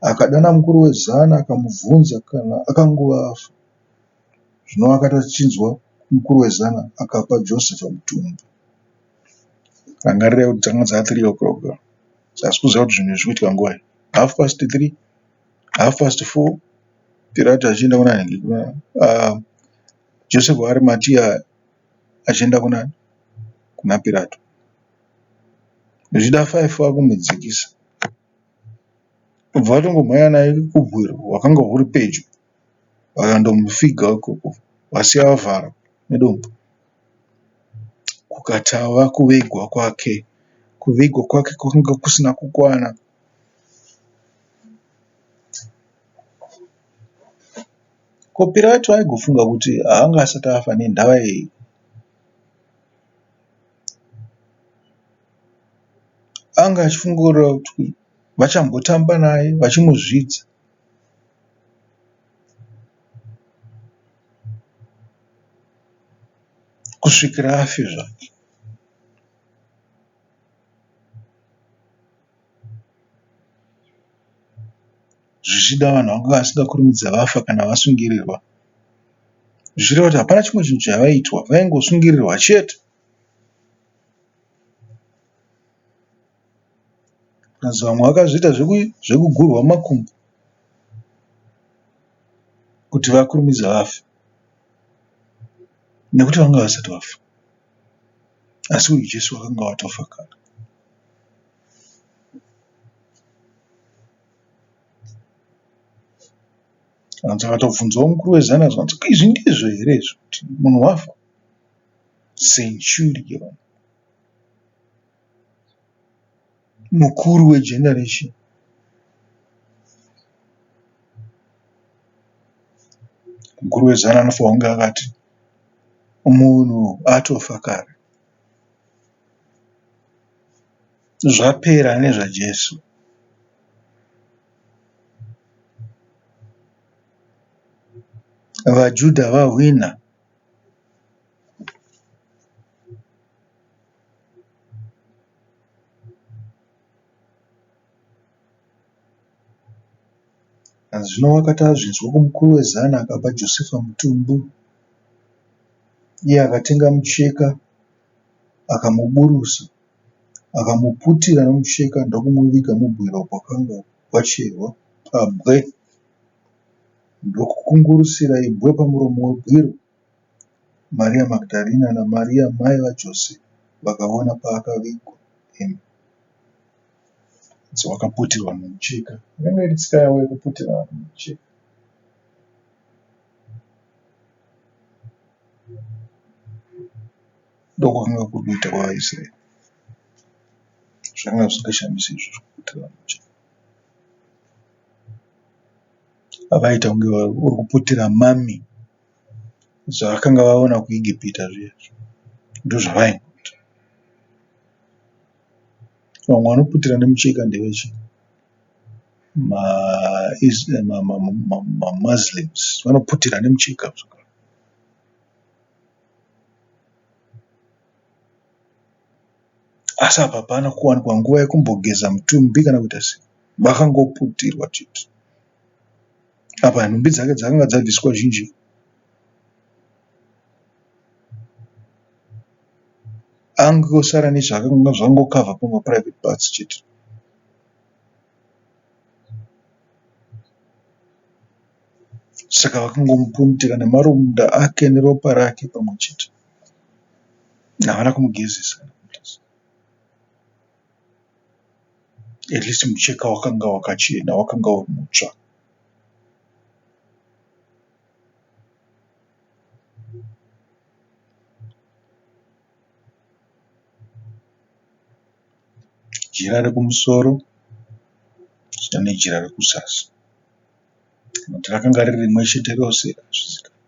A: Akadana mukuru wezana akamubvunza kana akanguva afa. Zvino akati achinzwa mukuru wezana akapa Josefa mutumbi. Rangarirai kuti dzanga dzaa 3 o'clock. Asi kuziva kuti zvinhu izvi zviri kuitika nguvai. Half past 3, half past 4 Pirato achienda kuna Josefa weArimatia achienda kuna kuna Pirato. Zvichida 5 vakumudzikisa. Kubva vatongomhanya naye kubwiro hwakanga huri pedyo vakandomufiga ikoko vasiya vavhara nedombo. Kukatava kuvigwa kwake. Kuvigwa kwake kwakanga kusina kukwana. Ko Pirato aigofunga kuti haanga asati afa nendava yei? Anga achifunga kuti vachambotamba naye vachimuzvidza. Kusvikira afe zvake. Zvichida vanhu vanga vasingakurumidza vafa kana vasungirirwa. Zvichireva kuti hapana chimwe chinhu chavaiitwa vaingosungirirwa chete. Zvikanzi vamwe vakazviita zvekugurwa makumbo kuti vakurumidze vafe nekuti vanga vasati vafa. Asi uyu Jesu wakanga watofa kare. Hanzi akatobvunzawo mukuru wezana zvanzi izvi ndizvo here izvi kuti munhu wafa? Centurion. Mukuru wegeneration. Mukuru wezana anofanirwa kunge akati munhu atofa kare. Zvapera nezvaJesu. VaJudha vahwina. Zvino wakati azvinzwa kumukuru wezana akapa Josefa mutumbi. Iye akatenga mucheka akamuburusa, akamuputira nomucheka ndokumuviga mubwiro bwakanga bwacherwa pabwe ndokukungurusira ibwe pamuromo webwiro. Maria Magdharina naMaria mai vaJose vakaona paakavigwa. Wakaputirwa nomucheka. Yakanga iri tsika yavo yekuputira vanhu nomucheka. Ndokwakanga kuri kuita kwavaIsraeri. Zvakanga zvisingashamisi izvozvo kuputira vanhu nomucheka. Vaiita kunge uri kuputira mummy zvavakanga vaona kuEgipita zviya ndozvavaingoita. Vamwe vanoputira nemucheka ndevechii maMuslims vanoputira nemucheka zvakare. Asi apa hapana kuwanikwa nguva yekumbogeza mutumbi kana kuita sei. Vakangoputirwa chete. Apa nhumbi dzake dzakanga dzabviswa zhinji. Angosara nezvakanga zvangokavha pamaprivate parts chete. Saka vakangomuputira nemaronda ake neropa rake pamwe chete. Havana kumugezesa. At least mucheka wakanga wakachena wakanga uri mutsva. Jira rekumusoro nejira rekuzasi. Kuti rakanga riri rimwe chete rose hazvizivikanwi.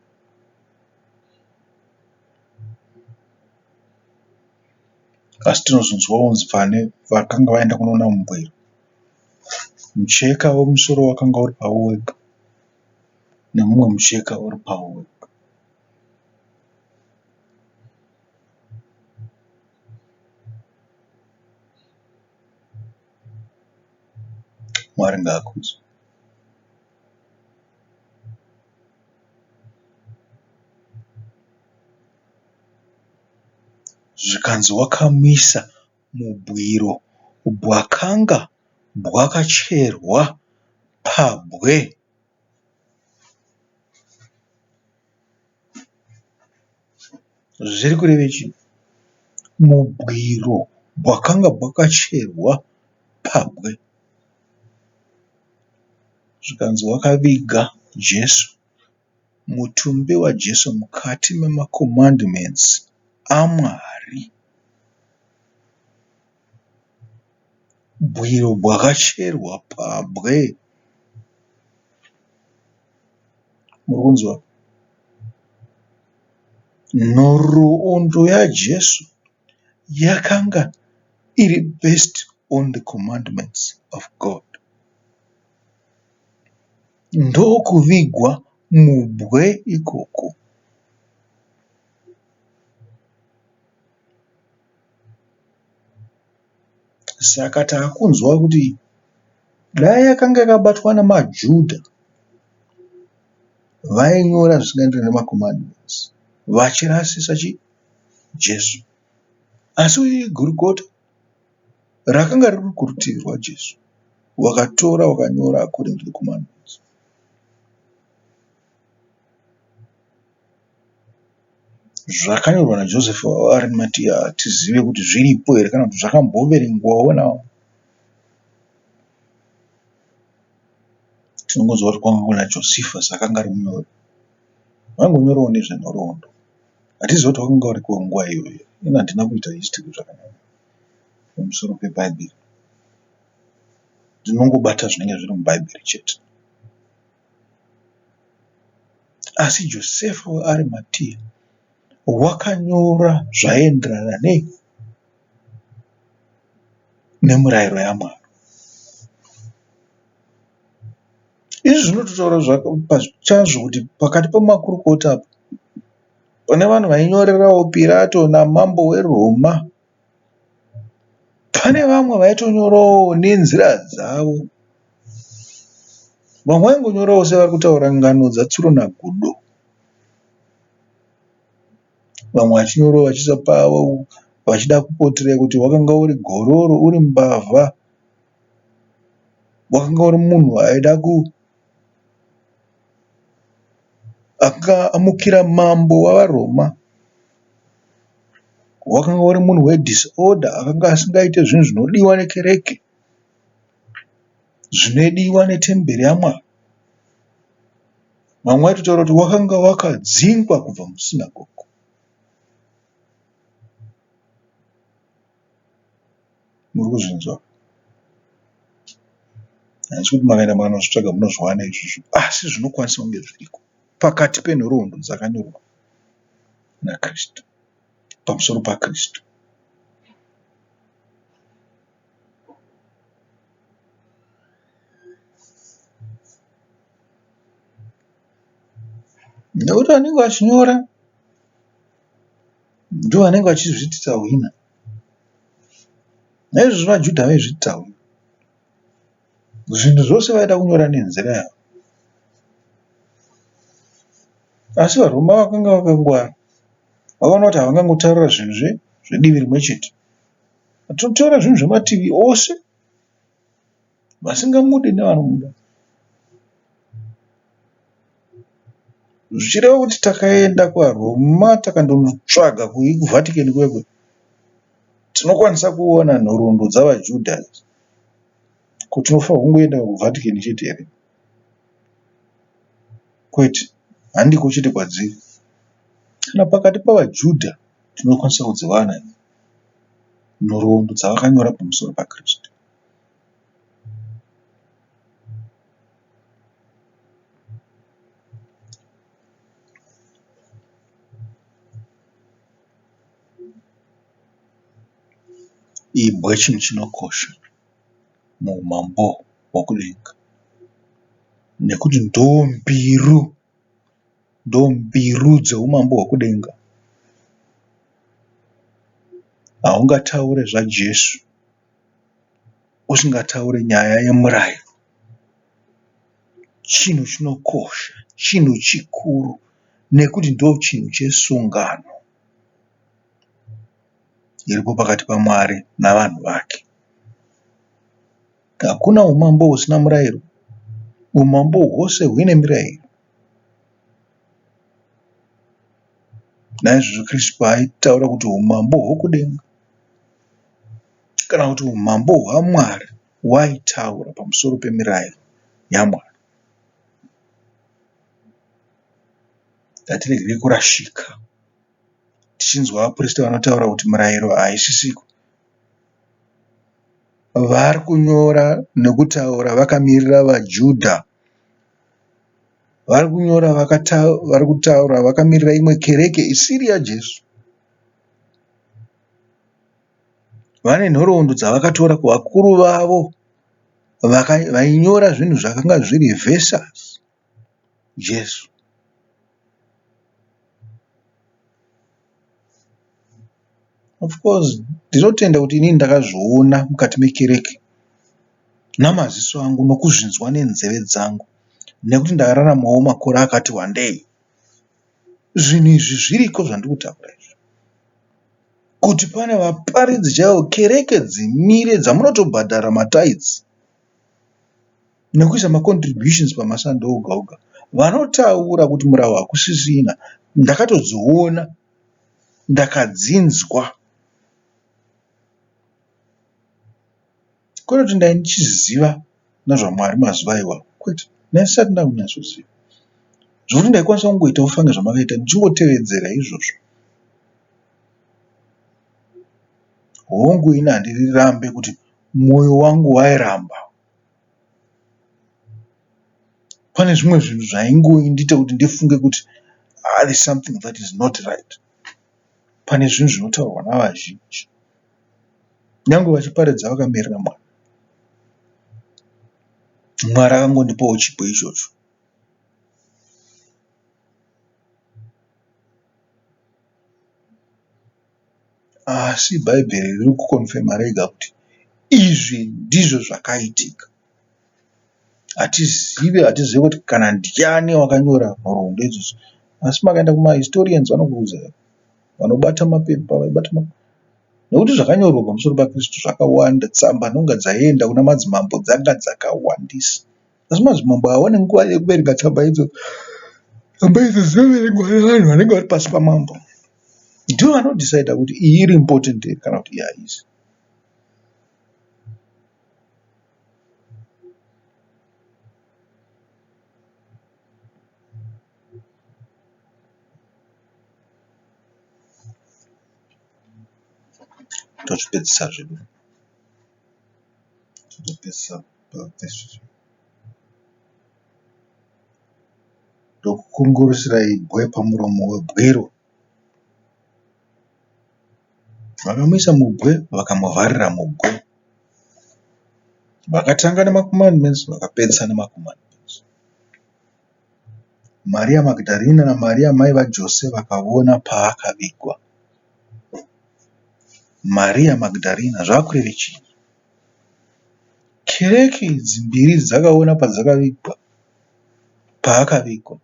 A: Asi tinozonzwa kunzi pane vakanga vaenda kunoona mubwiro. Mucheka wemusoro wakanga uri pawo wega nemumwe mucheka uri pawo wega. Mwari ngaakudzwe. Zvikanzi wakamuisa mubwiro bwakanga bwakacherwa pabwe. Zviri kureva chii? Mubwiro bwakanga bwakacherwa pabwe. Zvikanzi wakaviga Jesu, mutumbi waJesu mukati memakomandimendisi aMwari. Bwiro bwakacherwa pabwe. Murikunzwa? Nhoroondo yaJesu yakanga iri based on the commandments of God. Ndokuvigwa mubwe ikoko. Saka takunzwa kuti dai yakanga yakabatwa nemaJudha vainyora zvisingaenderani nemacommandments vachirasisa chii? Jesu. Asi uyu igurukota. Rakanga riri kurutivi rwaJesu. Wakatora wakanyora according to the commandments. Zvakanyorwa naJoseph waArimatia hatizive kuti zviripo here kana kuti zvakamboverengwawo navo. Tinongonzwa kuti kwanga kuna Josephus akanga ari munyori. Vaingonyorawo nezvenhoroondo. Hatizivi kuti vakanga variko nguva iyoyo. Ini handina kuita history zvakanyanya pamusoro peBhaibheri. Ndinongobata zvinenge zviri muBhaibheri chete. Asi Josefa weArimatia wakanyora zvaienderana nei? Nemurayiro yaMwari. Izvi zvinototaura pachazvo kuti pakati pemakurukota apa pane vanhu vainyorerawo Pirato namambo weRoma. Pane vamwe vaitonyorawo nenzira dzavo. Vamwe vaingonyorawo sevari kutaura ngano dzaTsuro naGudo. Vamwe vachinyorawo vachiisa pavo vachida kupotirera kuti wakanga uri gororo, uri mbavha, wakanga uri munhu aida ku akamukira mambo wavaRoma. Wakanga uri munhu wedisorder akanga asingaite zvinhu zvinodiwa nekereke, zvinodiwa netemberi yaMwari. Vamwe vaitotaura kuti wakanga wakadzingwa kubva musinagogo. Muri kuzvinzwa? Handisi kuti makaenda makanozvitsvaga munozviwana izvozvo asi zvinokwanisa kunge zviriko pakati penhoroondo dzakanyorwa naKristu pamusoro paKristu. Nekuti vanenge vachinyora ndivo vanenge vachizviitisa hwina. Naizvozvo vaJudha vaizviitisa hwina. Zvinhu zvose vaida kunyora nenzira yavo. Asi vaRoma vakanga vakangwara. Vakaona kuti havangangotaura zvinhu zvedivi rimwe chete. Totora zvinhu zvemativi ose vasingamudi nevanomuda. Zvichireva kuti takaenda kuvaRoma takandotsvaga kuVatican kuya kuya tinokwanisa kuona nhoroondo dzavaJudha idzi. Ko tinofanirwa kungoenda kuVatican chete here? Kwete, handiko chete kwadziri. Kana pakati pavaJudha tinokwanisa kudziwana nhoroondo dzavakanyora pamusoro paKristu. Imbwa chinhu chinokosha muumambo hwokudenga nekuti ndombiru ndombiru dzeumambo hwokudenga. Haungataure zvaJesu usingataure nyaya yemurayiro. Chinhu chinokosha, chinhu chikuru nekuti ndochinhu chesungano iripo pakati paMwari navanhu vake. Hakuna umambo husina murayiro. Umambo hwose huine mirayiro. Naizvozvo Kristu paaitaura kuti umambo hwokudenga kana kuti umambo hwaMwari waitaura pamusoro pemirayiro yaMwari. Ngatiregerei kurashika tichinzwa vaprista vanotaura kuti mirayiro haisisiko. Vari kunyora nekutaura vakamirira vaJudha. Vari kunyora vari kutaura vakamirira imwe kereke isiri yaJesu. Vane nhoroondo dzavakatora kuvakuru vavo vainyora zvinhu zvakanga zviri versus Jesu. Of course ndinotenda kuti inini ndakazviona mukati mekereke namaziso angu nokuzvinzwa nenzeve dzangu nekuti ndakararamawo makore akati wandei. Zvinhu izvi zviriko zvandiri kutaura izvi. Kuti pane vaparidzi chaivo kereke dzimire dzamunotobhadhara matithes nekuisa macontributions pamaSunday oga oga vanotaura kuti murau hakusisina. Ndakatodziona ndakadzinzwa. Kwete kuti ndaindichiziva nezvaMwari mazuva iwayo kwete ndaisati ndakunyatsoziva zvekuti ndaikwanisa kungoita ufange zvamakaita ndichingotevedzera izvozvo. Hongu ini handirirambe kuti mwoyo wangu wairamba. Pane zvimwe zvinhu zvaingondiita kuti ndifunge kuti ah, there's something that is not right. Pane zvinhu zvinotaurwa navazhinji nyangwe vachiparidza vakamirira Mwari. Mwari akangondipawo chipo ichocho. Asi Bhaibheri riri kukonfema rega kuti izvi ndizvo zvakaitika. Hatizive, hatizive kuti kana ndiani wakanyora nhoroondo idzodzo. Asi makaenda kumahistorians vanokuudzai. Vanobata mapepa, vaibata mapepa. Nekuti zvakanyorwa pamusoro paKristu zvakawanda, tsamba nonga dzaienda kuna madzimambo dzanga dzakawandisa. Asi madzimambo haawane nguva yekuverenga tsamba idzodzo. Tsamba idzi dzinoverengwa nevanhu vanenge vari pasi pamambo. Ndivo vanodhisaidha kuti iyi iri important here kana kuti iyi haisi. Tozvipedzisa zvedu. Tozvipedzisa pavhesi. Ndokukungurutsirai ibwe pamuromo webwiro. Vakamuisa mubwe vakamuvharira mubwe. Vakatanga nemacommandments vakapedzisa nemacommandments. Maria Magdharina naMaria mai vaJose vakaona paakavigwa. Maria Magdharina zvakureva chii? Kereke idzi mbiri dzakaona padzakavigwa paakavigwa.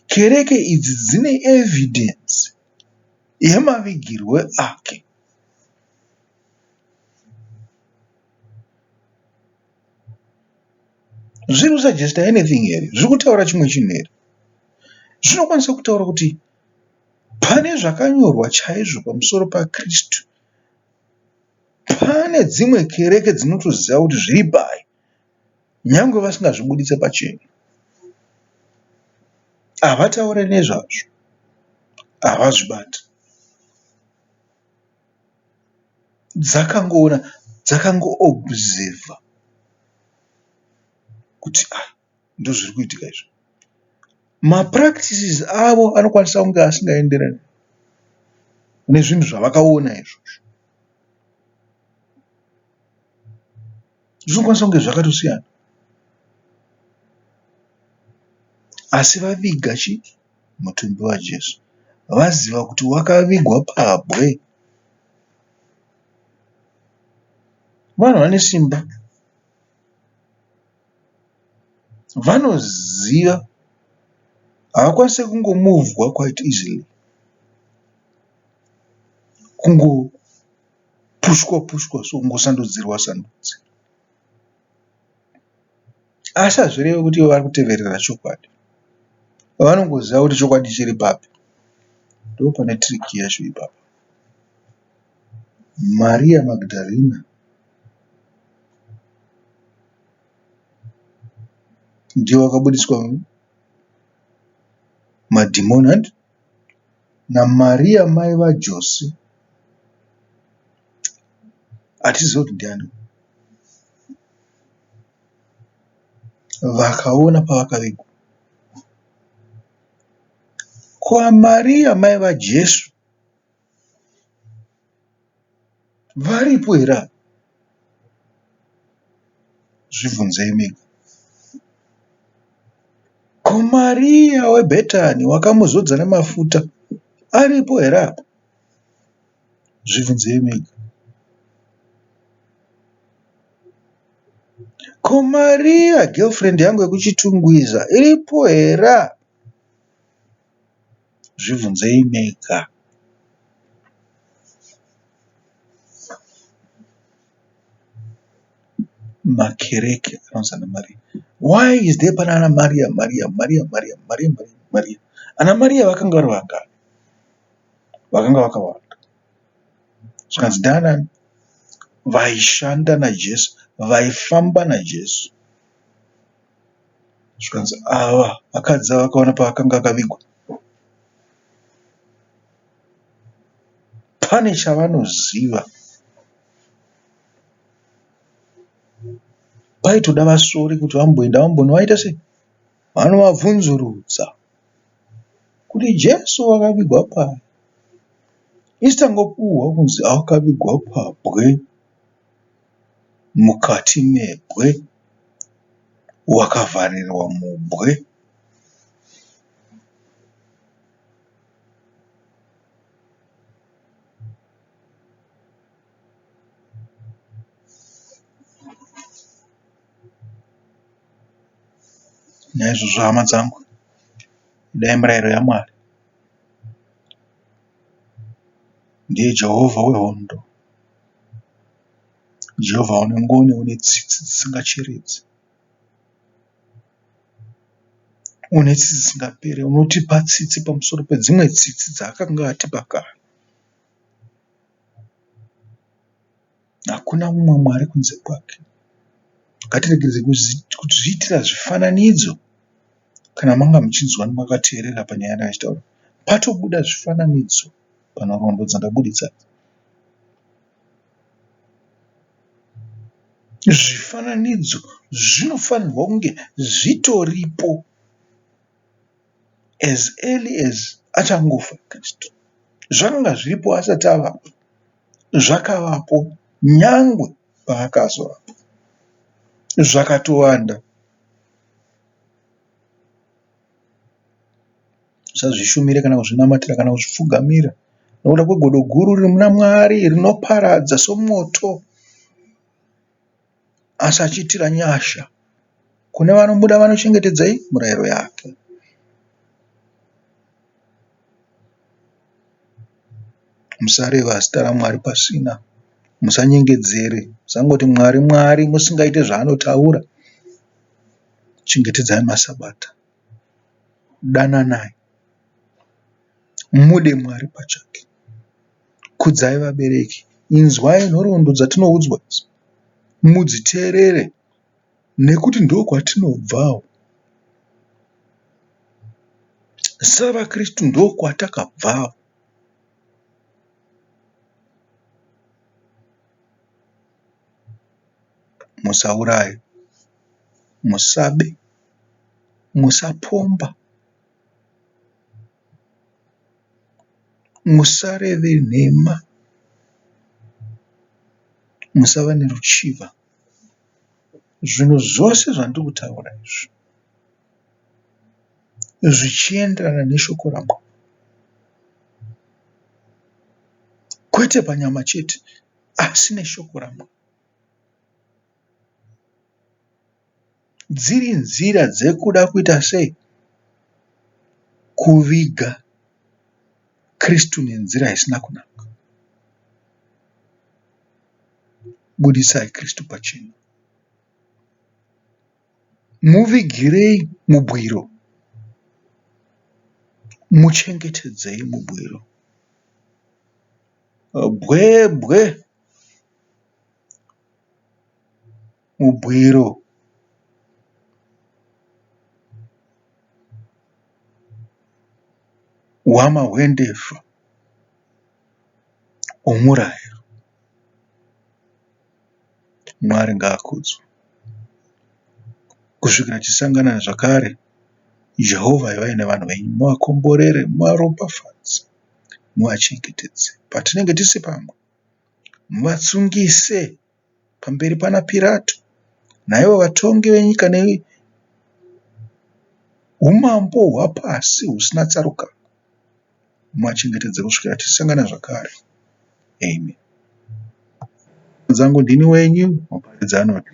A: Kereke idzi dzine evidence yemavigirwo ake. Zviri kusuggesta anything here? Zviri kutaura chimwe chinhu here? Zvinokwanisa kutaura kuti pane zvakanyorwa chaizvo pamusoro paKristu. Pane dzimwe kereke dzinotoziva kuti zviri pai nyangwe vasingazvibuditse pachena. Havataure nezvazvo, havazvibati. Dzakangoona, dzakangoobhuzevha kuti ah ndozviri kuitika izvi. Mapuractices avo anokwanisa kunge asingaenderani nezvinhu zvavakaona izvozvo. Zvinokwanisa kunge zvakatosiyana asi vaviga chii? Mutumbi waJesu. Vaziva kuti wakavigwa pabwe. Vanhu vane simba. Vanoziva. Havakwanise kungomuvhwa quite easily. Kungopushwa pushwa so kungosandudzirwa sandudzirwa. Asi hazvirevi kuti ivo vari kuteverera chokwadi. Vanongoziva kuti chokwadi chiri papi. Ndopane trick yacho ipapo. Maria Magdharina ndiye wakabudiswa madhimoni hanti? NaMaria mai vaJose hatizivi kuti ndiani. Vakaona pavakavigwa. Ko Maria mai vaJesu varipo here apa? Zvibvunzei mega. Ko Maria weBhetani wakamuzodza nemafuta aripo here apa? Zvibvunzei mega. Ko Maria girlfriend yangu yekuChitungwiza iripo here apa? Zvibvunzei mega. Makereke anonzi ana Maria. Why is there pana ana Maria, Maria, Maria, Maria, Maria, Maria, Maria? Ana Maria vakanga vari vangani? Vakanga vakawanda. Zvikanzi ndaanani? Vaishanda naJesu, vaifamba naJesu. Zvikanzi ava vakadzi ava vakaona paakanga akavigwa. Pane chavanoziva. Paitoda vasori kuti vamboenda vambonovaita sei? Vanovabvunzurudza kuti Jesu wakavigwa pai. Isu tangopuhwa kunzi akavigwa pabwe, mukati mebwe, wakavharirwa mubwe. Naizvozvo hama dzangu, idai mirayiro yaMwari. Ndiye Jehovha wehondo, Jehovha une ngoni, une tsitsi dzisingacheredzi, une tsitsi dzisingaperi, unotipa tsitsi pamusoro pedzimwe tsitsi dzaakanga atipa kare. Hakuna mumwe Mwari kunze kwake. Ngatiregedze kuzviitira zvifananidzo. Kana manga muchinzwa makateerera panyaya yandanga ndichitaura, patobuda zvifananidzo panhoroondo dzandabuditsa. Zvifananidzo zvinofanirwa kunge zvitoripo as early as achangofa Kristu. Zvakanga zviripo asati avapo, zvakavapo nyangwe paakazovapo, zvakatowanda. Usazvishumire kana kuzvinamatira kana kuzvipfugamira nokuda kwegodo guru riri muna Mwari rinoparadza somoto asi achiitira nyasha kune vanomuda vanochengetedza murayiro yake. Musareva zita raMwari pasina. Musanyengedzere. Musangoti Mwari Mwari musingaite zvaanotaura. Chengetedzai maSabata. Dananai. Mude Mwari pachake. Kudzai vabereki. Inzwai nhoroondo dzatinoudzwa idzi. Mudziteerere nekuti ndokwatinobvawo. SavaKristu ndokwatakabvawo. Musauraye, musabe, musapomba, musareve nhema, musava neruchiva. Zvinhu zvose zvandiri kutaura izvi zvichienderana neshoko raMwari. Kwete panyama chete asi neshoko raMwari. Dziri nzira dzekuda kuita sei? Kuviga Kristu nenzira isina kunaka. Budisai Kristu pachena. Muvigirei mubwiro. Muchengetedzei mubwiro. Bwebwe mubwiro hwamahwendefa omurayiro. Mwari ngaakudzwe. Kusvikira tichisangana zvakare, Jehovha ivai nevanhu venyu, muvakomborere, muvaropafadze, muvachengetedze patinenge tisi pamwe. Muvatsungise pamberi pana Pirato naivo vatongi venyika neumambo hwapasi husina tsarukano. Muvachengetedze kusvikira tichisangana zvakare. Amen. Dzangu ndini wenyu muparidzi anoti.